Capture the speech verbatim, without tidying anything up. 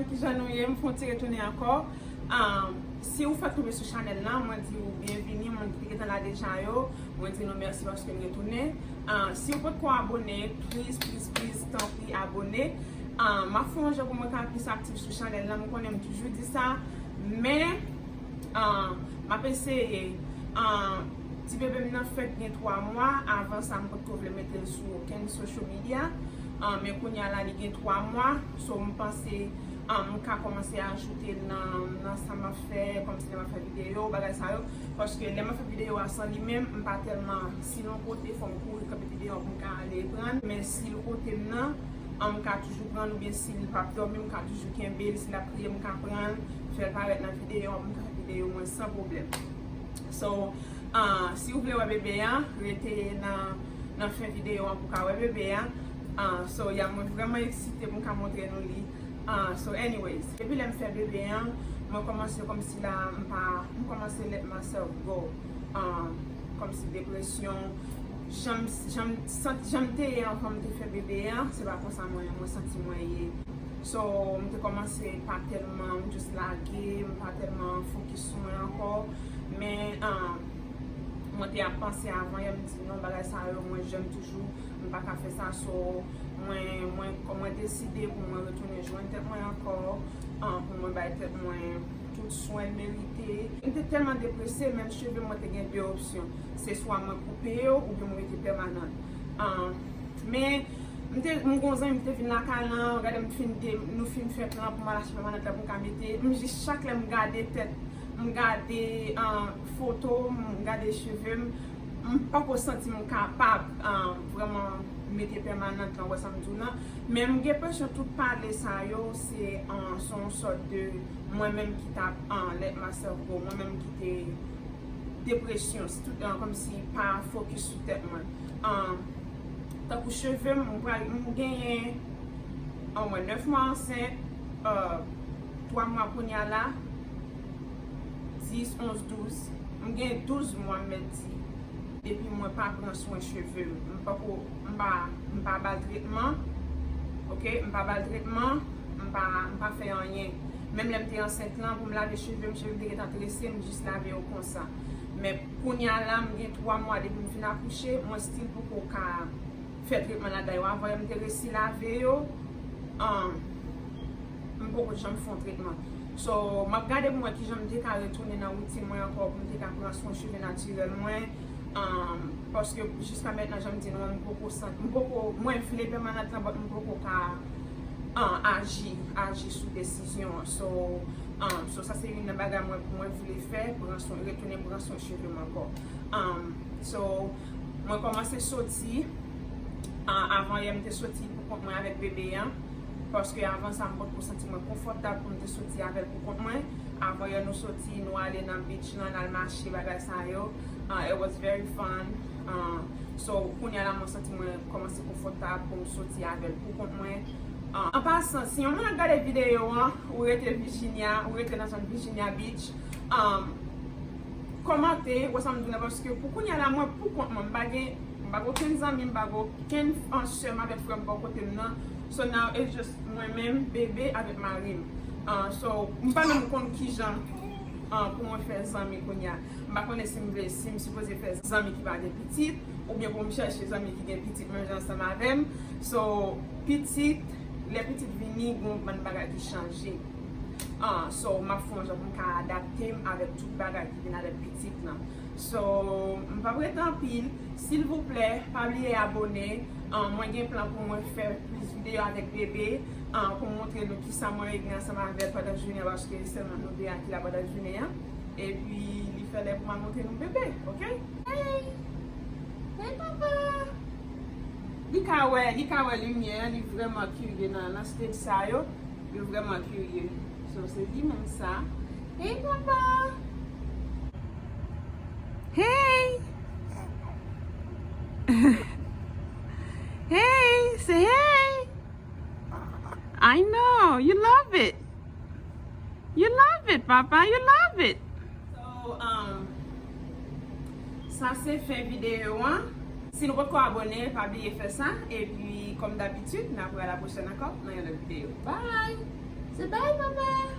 Kijan nou ye? M fè yon ti retounen ankò. Ah, si ou fèk tonbe sou chanèl la, mwen di ou byenvini. Moun ki te gentan la deja yo, mwen di nou mèsi paske n retounen. Ah, si ou potko abòne, please, please, please, tanpri abòne. Ah, m ap fè yon jan pou mwen ka plis aktif sou chanèl la. M konnen m toujou di sa, men, ah, m ap eseye. Ah, ti bebe m nan fèk gen twa mwa. Avan sa, m potko vle mete l sou okenn social media. Ah, men kounye a la, li gen twa mwa. So, m panse, ah, m ka kòmanse ajoute l nan, nan sa m ap fè, kòmsi lè m ap fè videyo, bagay sa yo. Paske lè m ap fè videyo a san li menm, m pa tèlman, si l yon kote, fò m kouri kanpe videyo an pou m ka ale pran l. Men si l kote m nan, ah, m ka toujou pran l, oubyen si l p ap dòmi, m ka toujou kenbe l. Si l ap kriye, m ka pran l, fè l parèt nan videyo an pou m ka fè videyo mwen san pwoblèm. So, ah, si w vle wè bebe a, rete nan, nan fen videyo an pou w ka wè bebe a. Ah, so, ya, mwen vrèman eksite pou m ka montre nou li. Ah, so, anyways, depi lè m fè bebe a, mwen kòmanse kòmsi la, m pa, m kòmanse let myself go. Ah, kòmsi depresyon, jan m, jan m sant-, jan m te ye anvan m te fè bebe a, se pa konsa mwen, mwen santi mwen ye. So, m te kòmanse pa tèlman, m just lage, m pa tèlman fokis sou mwen ankò. Men, ah, mwen te ap panse avan yè, m di non, bagay sa yo, mwen jèn toujou, m pa ka fè sa. So, mwen, mwen, mwen deside pou mwen retounen jwenn tèt mwen ankò, ah, pou mwen bay tèt mwen tout swen l merite. M te tèlman deprese, menm cheve mwen te gen de opsyon. Se swa mwen koupe yo, oubyen mwen mete pèmanan. Ah, men, m te, m gon zanmi m te vin lakay lan, gade m fin de, nou fin fè plan pou m al achte pèmanan la pou m ka mete. M jis chak lè m gade tèt, m gade, ah, foto, m gade cheve m, m poko santi m kapab, ah, vrèman mete pèmanan lan, wè sa m di w lan. Men m gen enpresyon tout pale sa yo, se, ah, se yon sòt de mwen menm ki t ap, ah, let myself go, mwen menm ki te depresyon, sitou, ah, kòmsi pa fokis sou tèt mwen. Ah, tankou cheve m, m pral, m genyen, ah, mwen nèf mwa ansent, ah, twa mwa kounye a la, dis, onz, douz. M gen douz mwa, m mèt di. Depi mwen pa pran swen cheve m, m pako, m pa, m pa ba l tretman, oke, m pa ba l tretman, m pa, m pa fè anyen. Menm lè m te ansent lan, pou m lave cheve m, cheve m te gentan trese, m jis lave yo konsa. Men kounye a la, m gen twa mwa depi m fin akouche, mwen still poko ka fè tretman ladan yo. Avan yè m te resi lave yo, ah, m poko janm fè yon tretman. So, m ap gade pou m wè kijan m te ka retounen nan woutin mwen ankò, pou m te ka pran swen cheve natirèl mwen. Ah, paske jiska mentnan, jan m di nou an, m poko santi, m poko, mwen vle pèmanan lan, but m poko ka, ah, aji, aji sou desizyon an. So, ah, so sa se youn nan bagay mwen, mwen vle fè, pran swen, retounen pran swen cheve m ankò. Ah, so, mwen kòmanse soti, ah, avan yè m te soti pou kont mwen avèk bebe an, paske avan sa m potko santi mwen konfòtab pou m te soti avè l pou kont mwen. Avan yè nou soti, nou ale nan beach lan, n al mache, bagay sa yo. Ah, it was very fun. Ah, so, kounye a la, mwen santi mwen kòmanse konfòtab pou m soti avè l pou kont mwen. Ah, an pasan, si yon moun ap gade videyo an, ou rete Virginia, ou rete nan zòn Virginia Beach, ah, kòmante, wè sa m di w la, paske pou kounye a la, mwen pou kont mwen, m pa gen, m pa gen okenn zanmi, m pa gen okenn, ah, sè m avèk frè m bò kote m nan. So now it's just mwen menm, bebe avèk mari m. Ah, so, m pa menm konn kijan, ah, pou mwen fè zanmi kounye a. M pa konnen si m vle, si m sipoze fè zanmi ki pa gen pitit, oubyen pou m chèche zanmi ki gen pitit menm jan ansanm avè m. So, pitit, lè pitit vini, gon bann bagay ki chanje. Ah, so, m ap fè yon jan pou m ka adapte m avèk tout bagay ki vin avèk pitit lan. So, m p ap rete anpil. Silvouplè, pa bliye abòne. Ah, mwen gen plan pou mwen fè plis videyo avèk bebe, ah, pou m montre nou kisa mwen regle ansanm avè l pandan jounen an, paske sèlman nou de a ki la pandan jounen an. Epi, li fè lè pou m al montre nou bebe, oke? Hey! Hey, papa! Li ka wè, li ka wè limyè, li vrèman kirye nan, nan stage sa yo. Yo vrèman kirye. So, se li menm sa. Hey, papa! Hey! Hey! Say hey! I know! You love it! You love it, papa! You love it! So, um, sa se fen videyo an. Si nou potko abòne, pa bliye fè sa. Epi, kòm dabitid, n ap wè a la pwochèn ankò nan yon lòt videyo. Bye! Se bye! Papa,